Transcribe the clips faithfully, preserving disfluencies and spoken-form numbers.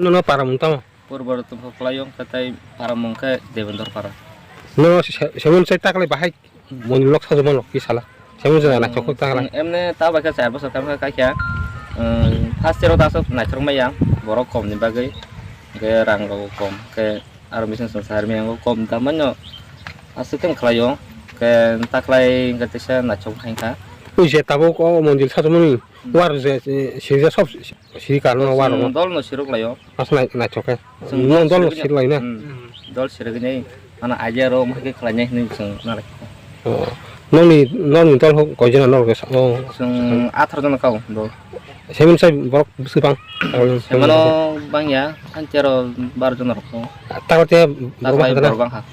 Nono para mung tamo? Purbo Rotopha Playong khe tei para mung khe Devendra Para. Nono se-, semon sai taklai bahai mondir lok sajoma lok ki sala. Semon sai na chokok taklai. Emne ta bai khe char bosor kam khe kaikha. First year o ta aswk naithok maya borok kom ni bagwi. Hwnkhe rang rok kom khe aro machine swng sar maya kom ta mano. Aswk khe khlaio. Khe taklai hwnkhe teisa naithok khaikha. Ui je tabuk o mondir sajomani. War je, je, sirja sob siri karno war. Chwng dol no sirok laio. As nai, naithok khe. Chwng dol sirok sir lai na. Hmm. Dol sirok ni mana idea ro ma khe khlai nai hinwi chwng na lai. Oh. Nokni, nokni dol ho koi jona nok sa. Oh. Chwng atharo jona kau dol. Semin sai borok bwswk bang. Semano bang ya, an tero bar jona rok. Takote borok bang ha.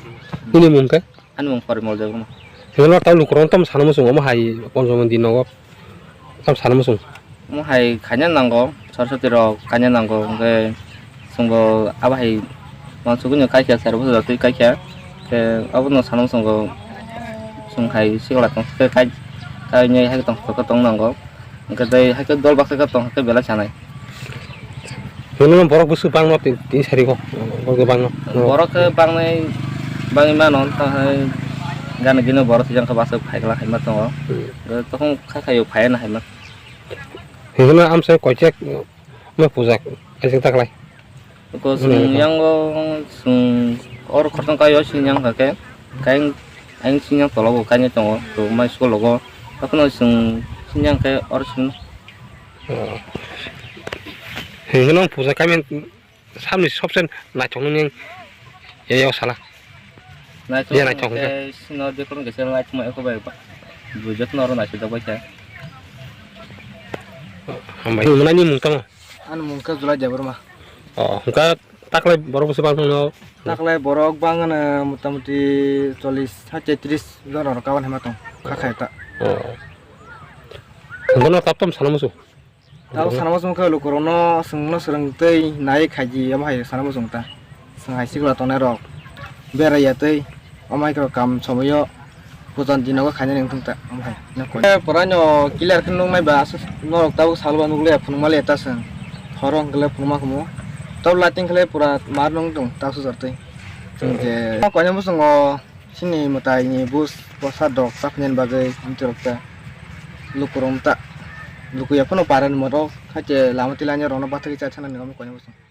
Nini mung khe? Ani mung Porimol Debbarma. Hwnkhe no tamo lukurok tamo sana muchung omo hai ponchomi din nogo. Tamo sana muchung. Omo hai khaina nango, Saraswati rok khaina nango, hwnkhe chwngbo abo hai uansukgwi no kaikha, sero bwsajak twi kaikha. Hwnkhe abono sana muchungo chwng hai sikla tong khe kai, kainwi hai tong khe tong nango. Hwnkhe tei hakhe dol baksa khe tong hakhe belai sanai. Hwnwi borok bwswk bangno tin, tin sari kho, borok bangno. Borok khe bangnai, bangwi mano, tamo hai gana gini borok twijang khe bwswk phaikla haima tongo. Hmm. Tokong kha khaio phaiya na haima. Hwnwi amsai koichek ma pujak, kaisa taklai. Ko chwng yango chwng or khoroknwi kaio chwng yang kha khe, kain, ayang chwng yang tola bo kainwi tongo, to mai school logo, haphano chwng chwng yang khe or chwng. Oh. Hwnkhe nw puja kami samni sobse naithoknani ya sala. Naithok ya naithok hwnkhe. Sino de kono kisa naithok ma eko bai ba. Bujak noro naithok bai khe. Hambai. Nini mung tamo? Ani mung khe Julai Debbarma. Oh, hwnkhe taklai borok bwswk bang tongno? Taklai borok bang ano motamuti chollish hai tetris jona rok kaban hema tong kha khai ta. Oh. Hwnkhe no tabuk tamo sana muchung? Tabuk sana muchung khe lukurokno chwngno swrwng tei nai khaidi omo hai sana muchung ta. Chwng hai sikla tongnai rok berai ya tei omo hai khe rok kam somoio. Pujan dinogo khainani wngthung ta, omo hai. Nokoi. Eh, pora no clear khe nuknai ba, aswk norok tabuk salo ba nukliya, phunukma liya ta chwng. Horo hwnkhe le phunukma khumu. Tabuk lighting khe le pura mar nung tung, ta sujor twi. Chwng je. Koinai bwskango chini mwtai ni bus, bwsa dok, chapnani bagwi, hamti rok ta. Lukurok ta. Lukuya phano para ni morok, haikhe lama tila ni rok no bathagwi chai thana ni omo koinai bwskango.